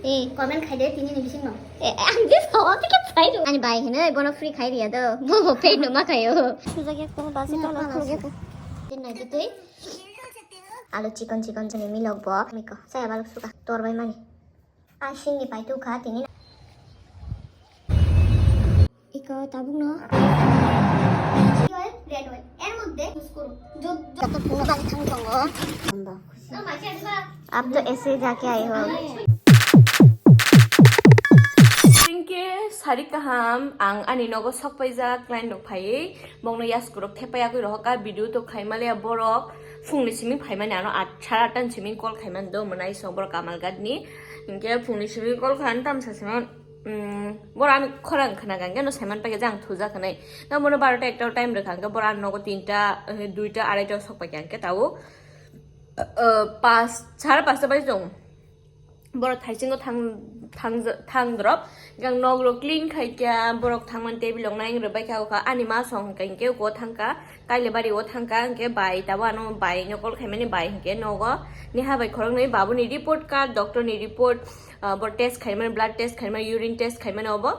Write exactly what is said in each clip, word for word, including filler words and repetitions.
Eh, comment khai de tini ni bising no. Eh, ang je sawa te ke sai do. Ani bai hino bono free khai riya do. Bo bo pay no ma khayo. Suja ke ko basi to la khul ke. Tin na jitoi. Alu chikon chikon chani milok bo. Miko, saya balok suka. Tor bai mani. Asing ni pai tu kha tini. Iko tabuk no. Red oil, red oil. এর মধ্যে use করুন। যত যত পুরো বাড়ি থাম tongo. Ab to aise jaake aaye ho. Tingke sari kaham ang ani nogo sok paijak client rok phaiwi bongno yaskurok thepai agwi rohoka video to khaimaliya borok phungni simi phaimani ano at sara atta ni simi call khaimani do mwnai so borok kamal gadni hinkhe phungni simi call khan tamsa sima. Umm, boro ani khorang khna kha, hwnkhe no saiman paikha je ang thuja khanai. Tamo bono barota ekta time rwkha, hwnkhe boro ani nogo tinta, eh, duita, araita o sok paikha, hwnkhe tabuk, eh, pas, sare pasta bai chwng boro thaisingo thang, thang, thang drop. Hwnkhe ang nok rok clean khaikha, borok thangmani table rok nai rwbaikha, ani ma song hwnkhe hwnkhe uko thangkha. Kailabari o thangkha, hwnkhe bai tabuk ano bai no call khaimani bai hwnkhe nogo. Niha bai khoroknwi babuni report card, doctor ni report, ah, bo test khaimani, blood test khaimani, urine test khaimani obo.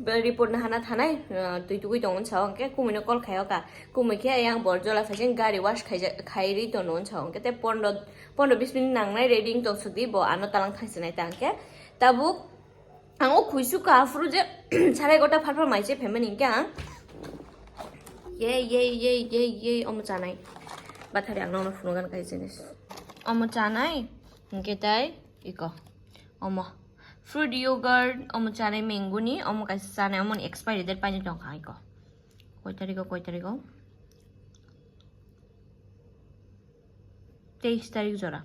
Bo report no hana thanai, ah, twi tugui tongo sao hwnkhe kumui no call khaio ka. Kumui khe ayang bor jola phaising gari wash khaija-, khairi tono sao hwnkhe tei pondro, pondro bis minute nangnai ready wng tong sudi bo ano talang thangsinai ta hwnkhe tabuk. Ang o khuisu ka aphuru je sarai gota pharpar mai se phaimani hwnkhe ang. Ye, ye, ye, ye, ye, omo chanai. Bathari ang nokno phunukgani kaisa jinis. Omo chanai, hwnkhe tai iko. Omo. Fruit yogurt, omo chanai mango ni, omo kaisa chanai, omo ni expiry date painai tongkha iko. Koi tarigo, koi tarigo? तेईस तारीख जोरा।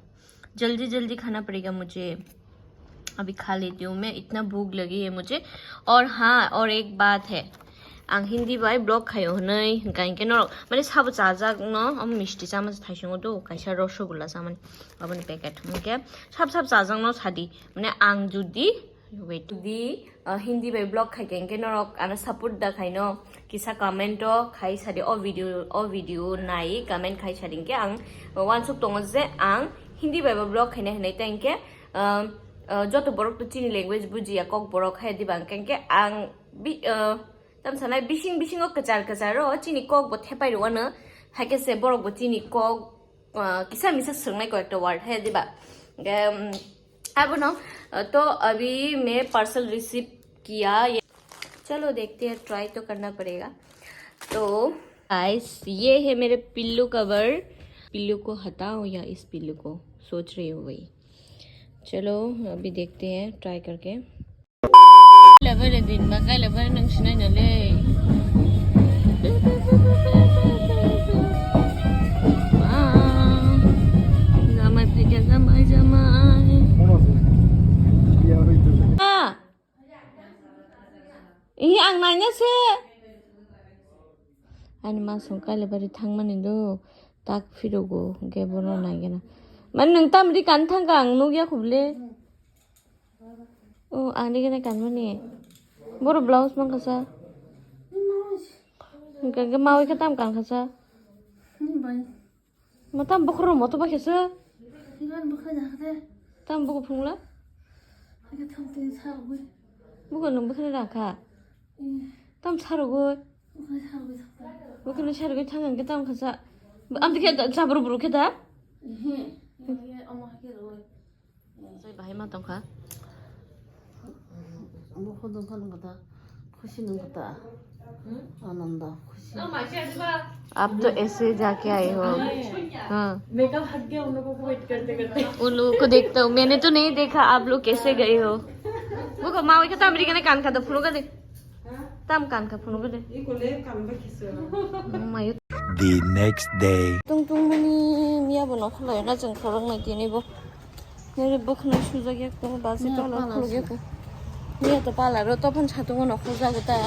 जल्दी जल्दी खाना पड़ेगा मुझे, अभी खा लेती हूँ मैं, इतना भूख लगी है मुझे। और हाँ, और एक बात है, ang Hindi bai vlog khaio hwnwi hwnkha hinkhe norok mane sabo chajak no, omo misti chama se thaisingo do, kaisa rosogula chamani, aboni packet hwnkhe sab sab chajak no sadi, mane ang jodi Wait. Di, uh, Hindi bai vlog khai khe, hwnkhe norok ano support da khaino kisa comment o khai sadi, o video, o video nai comment khai sadi, hwnkhe ang wansuk tongo je ang Hindi bai bo vlog khainai hinwi, tei hwnkhe, um, uh, joto borok to chini language bujiya, kok borok hai diba, hwnkhe, hwnkhe ang bi-, uh, tam sanai bising bisingo kwchar kwchar o chini kok bo thepai rwano, hai khe se borok bo chini kok ah, kisa misa swngnai koyekta word hai diba. Em, abono, ah, to abhi main parcel receive kiya. Ye- Chalo dekhte hain, try to karna padega. To guys, ye hai mere pillow cover. Pillow ko hatao ya is pillow ko? Soch rahi hu wahi. Chalo, abhi dekhte hain, try karke. Kailabari din ba, kailabari nang sinai na le. Ah, jamai phaikha, jamai, jamai. Ah. Ihi ang naina se. Ani ma song kailabari thangmani do, tak phirugo, hwnkhe bono naigena. Mane nwng tamri kan thangkha ang nukya khuble. O, ani gana kanmani. Boro blouse man kasa. Hwnkhe mawi khe tam kan kasa. Ma tam bukhro moto ba khesa. Tam bukhro phungla. Bukhro nung bukhro rakha. Tam sarugoi. Bukhro sarugoi thang hwnkhe tam kasa. Am dikhe jabru bru khe da. Soi bahai ma tongkha. Bukhu dungkha nungkha ta, khusi nungkha ta. Ananda, khusi. Ab to aise jaake aaye ho. Haan. Makeup hak gaya un logo ko wait karte karte. उन लोगों को देखता हूँ, मैंने तो नहीं देखा आप लोग कैसे गए हो। Bukhu mawi khe tam ri gana kan kha da phunu ga de. Tam kan kha phunu ga de. Iko le kan ba khiso. Mayo. The next day. Tung tung mani miya bo nokholai na jeng khorok nai tini bo. Nere bwkhwnai sujak ya, kono basi pala khuluk ya ko. Niya to pala ro to phan satungo nokho jago ta.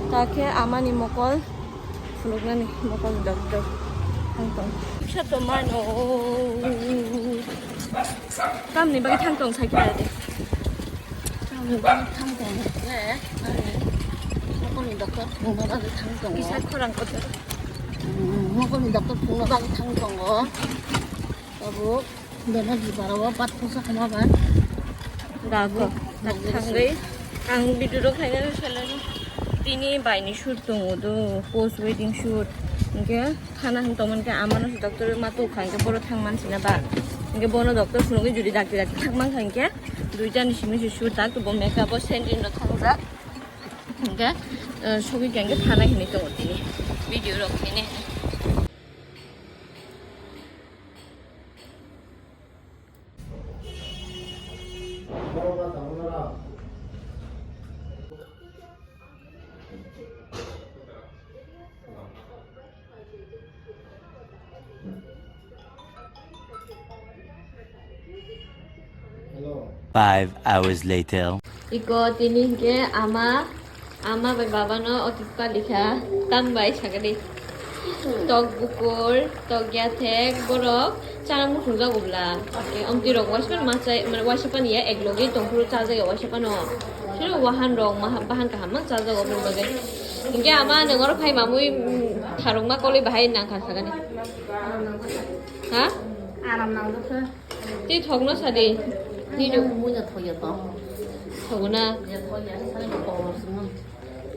Ta khe amani mokol phunuknani mokol ni doctor. Hang tong. Kisa to mano. Tamni bagwi thang tong sakya de. Tamni bagwi thang tong le. Ani mokol ni doctor phunukna bagwi thang tongo. Kisa khorang kotor. Mokol ni doctor phunukna bagwi thang tongo. Tabuk. Bebak jibaro bat pusa khama ba. Dago. Thangwi ang video rok khaina salai. Tini baini shoot tongo do, post wedding shoot. Hingke khana hwn tongmani khe amano se doctor ma tu kha hingke boro thang man sina ba. Hingke bono doctor phunugwi jodi dakti dakti thang man kha hingke duita ni simi se shoot dak bo makeup o sending no thangjak. Hingke sogwi khe hingke thana hinwi tongo tini video rok khaina. Five hours later. Iko tini hingke ama, ama bai baba no otik palikha, tam bai sagadi. Tok bukur, tok yathek, borok chana muchung jago bla. Omti rok waisa pan machai, mane waisa pan ya ek logi tongphuru chajago waisa pano. Sino wahan rok maha-, bahan kaham ma chajago bla bagwi. Hingke ama nang oro phai mamui, mm, tharok ma koloi bahai nangkha sagani. Ha? Aram nang dukha. Tei thokno sadi. Nini muina thokya to. Thokna. Ya thokya, sani ko kolor sima.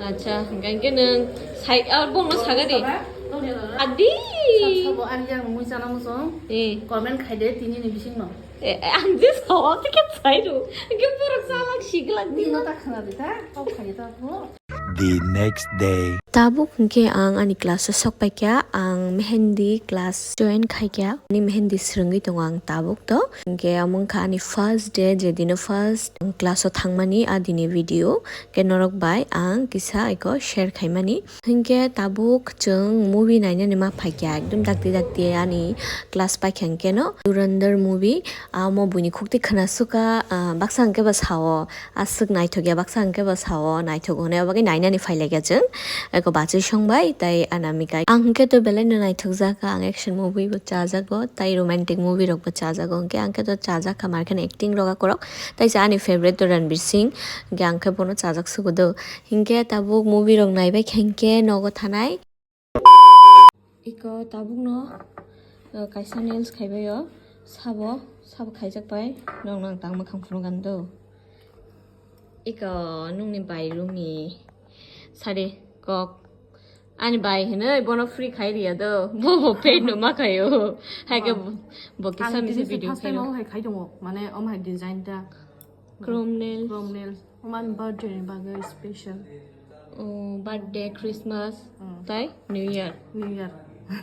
Acha, hingke nwng sai, ah, bongno sagadi. Adi. Sabo ang yang mui chana muchung. Eh. Comment khaide tini ni bisingno. Eh, ang je sawa tike chairu. Hingke borok salak siglak di. Nino ta khana di ta. Kok khaye ta ko. The next day. Tabuk hingke ang ani class o sok paikha, ang mehendi class join khaikha, ani mehendi swrwngwi tongo ang tabuk to. Hingke omo wngkha ani first day, je dino first ang class o thangmani, a dini video. Hingke norok bai ang kisa eko share khaimani. Hingke tabuk chwng movie nainani ma phaikha, ekdom dakti dakti ani class paikha hingke no Dhurandhar movie, amo buini khukti khwna suka, ah, baksa hingke bo sao. Aswk naithok ya, baksa hwnkhe bo sao naithok hwnwi, abo bagwi nainani phailaikha chwng. Eko bachwi songbai tei anamika. Ang hwnkhe to belai no naithok jak, ang action movie bo chajago tei romantic movie rok bo chajago, hwnkhe ang khe to chajak kha, mar kheno acting rok akorok. Tei se ani favorite to Ranveer Singh, hwnkhe ang khe bono chajak sugo do. Hwnkhe tabuk movie rok naibai khe hwnkhe nogo thanai. Iko tabukno, uh, kaisa nails khaibaio, sabo, sabo khaijak bai, nokno ang tangma khang phunuk gani do. Iko nungni bai rumi, sari kok, ani bai hinwi bono free khai riya do, bo bo paid no ma khaio, hai khe bo, bo kisa misa video khaio. Ang tini se first time omo hai khai tongo, mane omo hai design ta. Chrome nails. Chrome nails. Omo ani birthday ni bagwi special. Oh, birthday, Christmas, mm, tei New Year. New Year.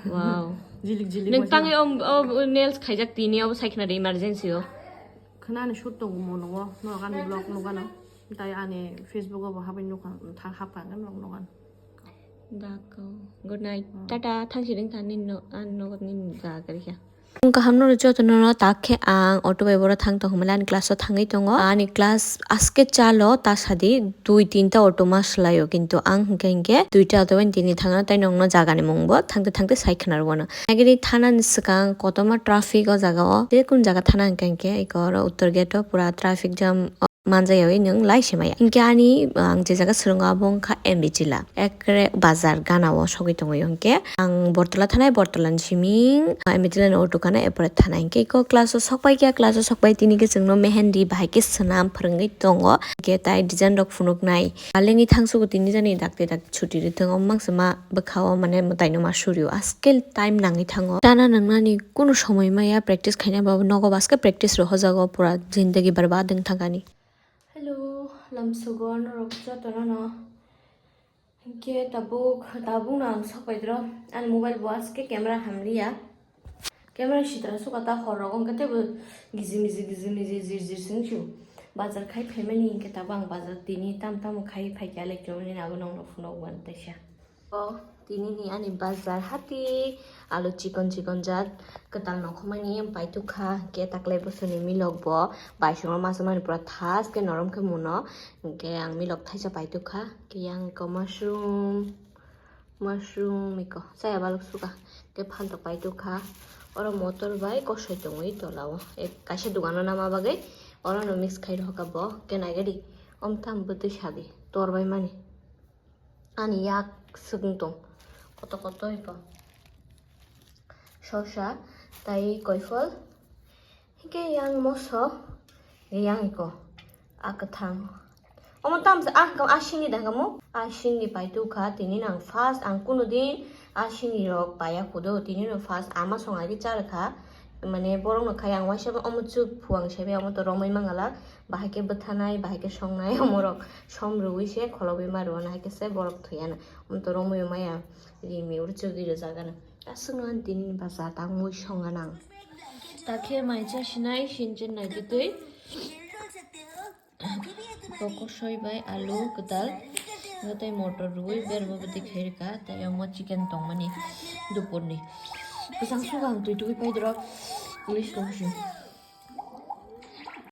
Wow. Jilik jilik. Nwng tangwi o, o nails khaijak tini obo sai khna de emergency o. Khna ni shoot tongo mo nogo, norok ani vlog nugano. Tai ani Facebook o bo habwi nukha, tha hapkha norok nugano. Dako. Good night. Mm. Tata, thang si ding tha nini no, ani nogo nini jaga rikha. Ang kaham no joto no tak khe ang auto bai boro thang tong hwnmale ani class o thangwi tongo. Ani class aske chalo ta sadi dui tinta auto ma swlaio, kintu ang hwnkhe hwnkhe duita auto bai tini thangna tei nokno jaga ni mung bo thangte thangte sai khwna rw no. Agini thana ni swkang kotorma traffic o jaga o, je kun jaga thana hwnkhe hwnkhe eko oro uttor gate o pura traffic jam. Manjak yawi nwng lai se maya. Hinkhe ani, ang je jaga swrwngo abo wngkha M B Jila. Ekre bazar gana o sogwi tongwi hinkhe ang Bortola thanai, Bortola ni simi, ah, M B Jila ni auto gana epore thanai. Hinkhe eko class o sokpai khe, class o sokpai tini khe chwngno mehendi bahai khe swnam phwrwngwi tongo. Hinkhe tai design rok phunuknai. Alengwi thangsugo tini jani dakti dakti chuti ri tongo. Mangsa ma bwkha o mane mwtai no ma surio. Aske time nangwi thango. Tana nangnani kunu somoi maya practice khaina ba nogo baske practice rohojago pura jindagi barbad wng thangani. Hello, lamsugo norok jotono no. Hinkhe tabuk, tabuk no ang sokpaidro. Ani mobile bo aske camera hamliya. Camera sitra suka ta hor rogo hinkhe teibo gijim gijim gijim gijim jir jir sing su. Bazar khai phaimani hinkhe tabuk ang bazar tini tam tamo khai phaikha electronic ni abo nokno phunuk wan taisa. O, tini ni ani bazar hati, alu chikon chikon jat, kwtal nongkhormani paitokha, hinkhe taklai bosoni milok bo, baisongno ma chamani pura thas khe norom khe muno, hinkhe ang milok thaisa paitokha, hinkhe yang eko mushroom, mushroom eko chaya balok suka, hinkhe phantok paitokha, oro motor bai kosoi tongwi tola o, ek kaisa dogano nama bagwi, orono mix khai rohorkha bo, hinkhe naigadi, omtham bwtwi sadi, tor bai mani. Ani yak swkang tong. Koto koto iko. Sosa, tai koifol. Hingke yang moso, yang iko. A kwthang. Omo tamsa, ah, ka-, ah, sini da kamo? Ah, sini pai tu kha, tini nang first, ang kuno din, ah, sini rok paya kudo, tini no first, ama song agi char kha. Mane borok no khai ang waisa omo chuk phuang sebe, omo to romoi mangala, bahai ke bwthanai, bahai ke songnai, omo rok som rui se kholobwi ma rwna, hai ke se borok thuyana. Omo to romoi maya, rimi ur chugwi rwjagana. Aswk no tini ni basa tang mui songa nang. Takhe mai cha sinai, sinchen nai twi. Bokosoi bai alu kwtal, tei motor rwi berma bwtwi khairika, tei omo chicken tongmani dupurni. Kwchang sugang twi twi paidoro, police commission.